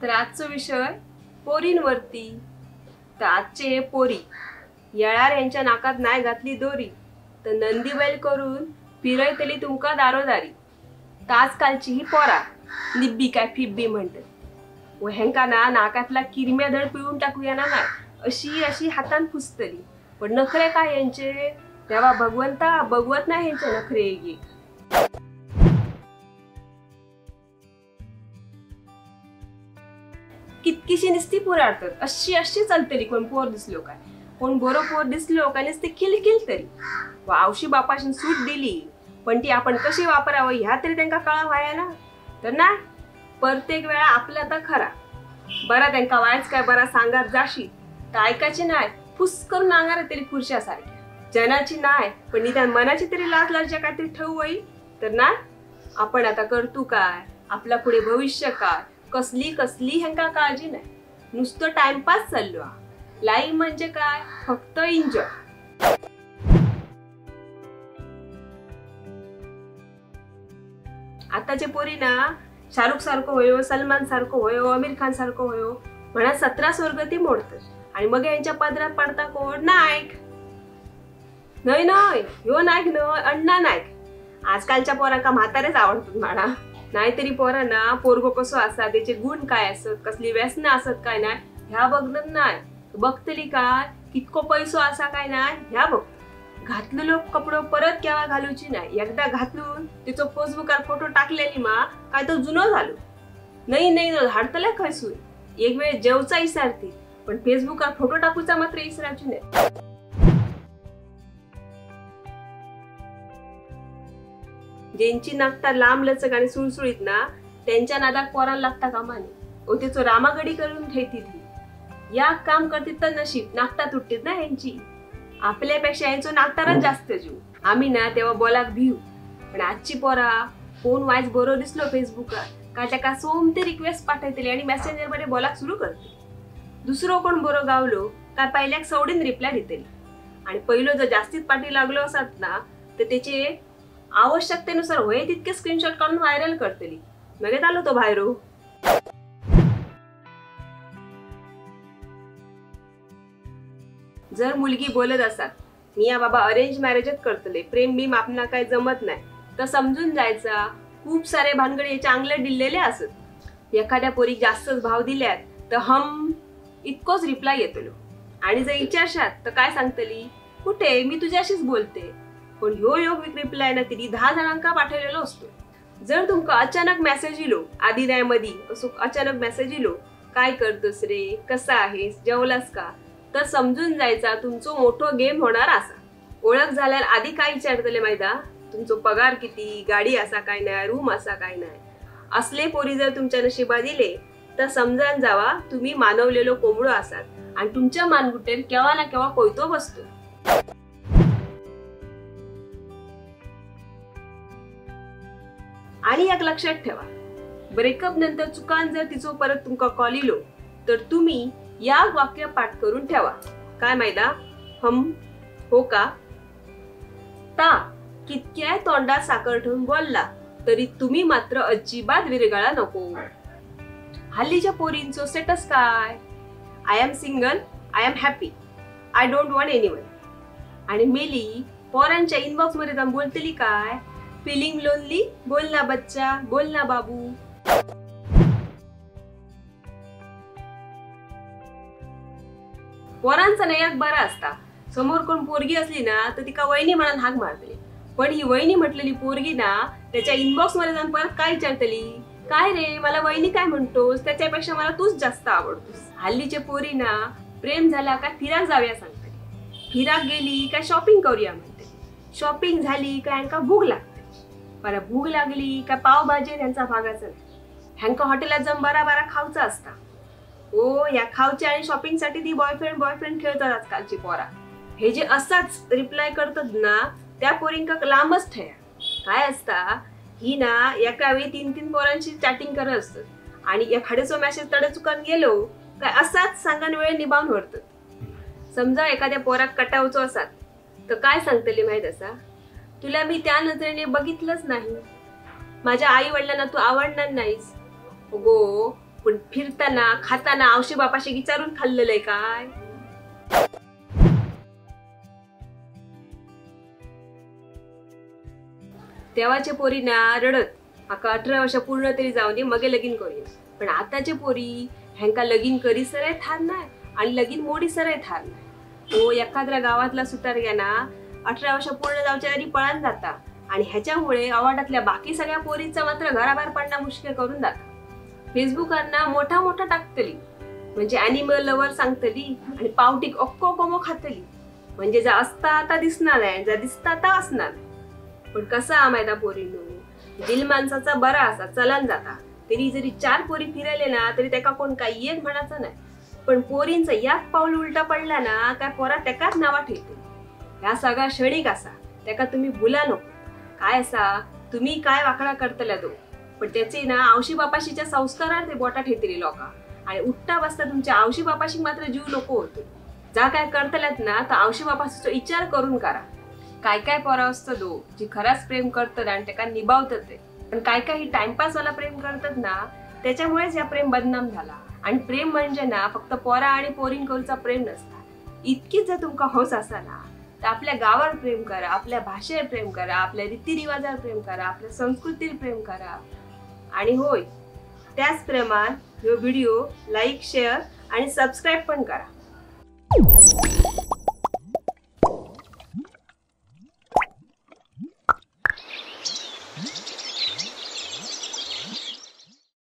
तर आजचो विषय पोरींवरती। तर आजचे हे पोरी येळार यांच्या नाकात नाही घातली दोरी तर नंदीबैल करून फिरयतली तुमका दारोदारी। तर आजकालची ही पोरा निब्बी काय फिब्बी म्हणतात व हेंका ना नाकातला किरम्या धड पिळून टाकूया ना नाही अशी अशी हातान पुसतली। पण नखरे काय यांचे, तेव्हा भगवंता बघवत नाही यांचे नखरे एक एक। कितकीशी नुसती पुराडतात, अशी अशी चलतली कोण पोर दिसलो काय, कोण बरो पोर दिसलो काय नुसती खिलखिल तरी। व आवशी बापाशी सूट दिली पण ती आपण कशी वापरावं ह्या तरी त्यांका कळा व्हाया ना। तर ना प्रत्येक वेळा आपला तर खरा बरा त्यांका वायच काय बरा सांगात जाशी तर ऐकायची नाही, फुस करून अंगार तरी खुर्शासारख्या जनाची नाही पण निदान मनाची तरी लाज लाजा काहीतरी ठेवू होई। तर ना आपण आता करतो काय, आपला पुढे भविष्य काय, कसली कसली ह्यांका काळजी नाही, नुसतं टाइमपास चाललो। लाईफ म्हणजे काय, फक्त एन्जॉय। आताचे पोरी ना शाहरुख सारखो होयो, सलमान सारखो होयो, आमिर खान सारखो होयो म्हणा 17 स्वर्ग ती मोडतात आणि मग यांच्या पदरात पडता कोण, नायक नाही नाही ह्यो नायक न्हय अण्णा नायक। आजकालच्या पोरांका म्हातारेच आवडतात म्हणा, नाहीतरी पोरांना पोरगो कसो आसा, त्याचे गुण काय असत, कसली व्यसना असत काय नाही ह्या बघणं नाही, बघतली काय कितको पैसो आसा काय नाही ह्या बघ। घातलेलो कपडो परत केव्हा घालूची नाही, एकदा घातलून तिचो फेसबुकार फोटो टाकलेली मा काय तो जुनो झालो नाही नाही हाडतले खंयसून। एक वेळ जेवचा इसारती पण फेसबुकार फोटो टाकूचा मात्र इसराची नाही। ज्यांची नाकता लांब लचक आणि सुळसुळीत ना त्यांच्या नादाक पोरांना लागता कामाने ओ तिचो रामागडी करून ठेवती ती। या काम करतीत तर नशीब नाकता तुटतीत ना ह्यांची, आपल्यापेक्षा यांचो नाकतारच जास्त जीव। आम्ही ना तेव्हा बोलाक भिऊ पण आजची पोरा फोन वायच बरो दिसलो फेसबुकार काय ताका सोमती रिक्वेस्ट पाठयतली आणि मेसेंजर मध्ये बोलाक सुरू करतली। दुसरो कोण बरो गावलो काय पहिल्याक सवडीन रिप्लाय दितली आणि पहिलो जर जास्तीत पाठी लागलो असत ना तर त्याचे आवश्यकतेनुसार होय तितके स्क्रीनशॉट काढून व्हायरल करतली, मग आलो तो बाहेरो। जर मुलगी बोलत असत मी या बाबा अरेंज मॅरेजच करतले, प्रेम बीम आपणा काय जमत नाही तर समजून जायचा खूप सारे भानगडी चांगले दिलेले असत। एखाद्या पोरी जास्तच भाव दिल्यात तर हम इतकोच रिप्लाय येतलो आणि जर विचारशात तर काय सांगतली, कुठे मी तुझ्याशीच बोलते। पण ह्यो ह्यो रिप्लाय ना तिने 10 जणांका पाठवलेलो असतो। जर तुमका अचानक मेसेज इलो आधी नाही मधी असो अचानक मेसेज इलो काय करतोस रे, कसा आहेस, जेवलास का, तर समजून जायचा तुमचो मोठो गेम होणार असा। ओळख झाल्यावर आधी काय विचारतले माहिती, तुमचो पगार किती, गाडी असा काय नाही, रूम असा काय नाही। असले पोरी जर तुमच्या नशिबात दिले तर समजान जावा तुम्ही मानवलेलो कोंबडो आसात आणि तुमच्या मानगुटेर केव्हा ना केव्हा कोयतो बसतो। आणि एक लक्षात ठेवा, ब्रेकअप नंतर चुकान जर तिचो परत तुमका कॉल इलो तर तुम्ही या वाक्य पाठ करून ठेवा, काय माहिती, हम हो का। ता कितक्याय तोंडात साखर ठेवून बोलला तरी तुम्ही मात्र अजिबात विरघळा नको। हल्लीच्या पोरींचो स्टेटस काय, I am single, I am happy, I don't want anyone. आणि मेली पोरांच्या इनबॉक्स मध्ये जाऊन बोलतली काय, फिलिंग लोनली, बोल ना बच्चा, बोल ना बाबू। पोरांचा ना एक बरा असता, समोर कोण पोरगी असली ना तर तिका वहिनी म्हणून हाक मारतली, पण ही वहिनी म्हटलेली पोरगी ना त्याच्या इनबॉक्स मध्ये जाऊन परत काय विचारतली, काय रे मला वहिनी काय म्हणतोस, त्याच्यापेक्षा मला तूच जास्त आवडतोस। हल्लीचे पोरी ना प्रेम झाला काय फिराक जाऊया सांगतली, फिराक गेली काय शॉपिंग करूया म्हणते, शॉपिंग झाली काय ह्यांका भूक लागते, बरं भूक लागली काय पावभाजी त्यांचा भागाचा नाही, ह्यांका हॉटेलात जाऊन बरा बरा खावचा असता। ओ या खावच्या आणि शॉपिंगसाठी ती बॉयफ्रेंड बॉयफ्रेंड खेळतात आजकालची पोरा। हे जे असाच रिप्लाय करतात ना त्या पोरींका लांबच ठेवा। काय असता ही ना एका वेळी 3-3 पोरांशी चॅटिंग करत असतात आणि एखाद्याचो मेसेज तडे चुकान गेलो काय असाच सांगान वेळ निभावून व्हरतात। समजा एखाद्या पोराक कटावचो असात तर काय सांगतली माहित असा, तुला मी त्या नजरेने बघितलंच नाही, माझ्या आई वडिलांना तू आवडणार नाहीस। गो पण फिरताना खाताना आवशी बापाशी विचारून खाल्लेलं काय? तेव्हाचे पोरी ना रडत हाका 18 वर्ष पूर्ण तरी जाऊ दे मगे लगीन करूया, पण आताचे पोरी ह्यांका लगीन करी सराय थार नाही आणि लगीन मोडी सराय थार नाही. तो एखाद्या गावातला सुतार ना 18 वर्ष पूर्ण जावच्या आधी पळान जाता आणि ह्याच्यामुळे अवार्डातल्या बाकी सगळ्या पोरींचा मात्र घराबाहेर पडणं मुश्किल करून जाता. फेसबुकर ना मोठा मोठा टाकतली, म्हणजे ॲनिमल लवर सांगतली आणि पावटीक अक्को कोमो खातली, म्हणजे जा असता आता दिसणार नाही, जा दिसता आता असणार नाही. पण कसा माहिती पोरींनो, दिल माणसाचा बरा असा चलन जाता, तरी जरी 4 पोरी फिरायले ना तरी त्याका कोण काही एक म्हणायचं नाही, पण पोरींचा याक पाऊल उलटा पडला ना काय पोरा त्याकाच नावा ठेवते. ह्या सगळा क्षणिक असा, त्याका तुम्ही बोला नको. काय असा तुम्ही काय वाकडा करतल्या तो, पण त्याचे ना आवशी बापाशीच्या संस्कारात ते बोटा ठेतली लोका आणि उठता बसता तुमच्या आवशी बापाशी मात्र जीव नको होतो. जा काय करतल्यात ना तर आवशी बापाशीचा विचार करून करा. काय काय पोरा असतं दो जी खराच प्रेम करतात आणि त्याका निभावतात ते, पण काय काय ही टाइमपासवाला प्रेम करतात ना त्याच्यामुळेच या प्रेम बदनाम झाला. आणि प्रेम म्हणजे ना फक्त पोरा आणि पोरींकडचा प्रेम नसता, इतकीच जर तुमका हौस असा ना तर आपल्या गावावर प्रेम करा, आपल्या भाषेवर प्रेम करा, आपल्या रीतिरिवाजावर प्रेम करा, आपल्या संस्कृतीवर प्रेम करा. आणि होय, त्याचप्रमाणे ह्यो व्हिडिओ लाईक शेअर आणि सबस्क्राईब पण करा.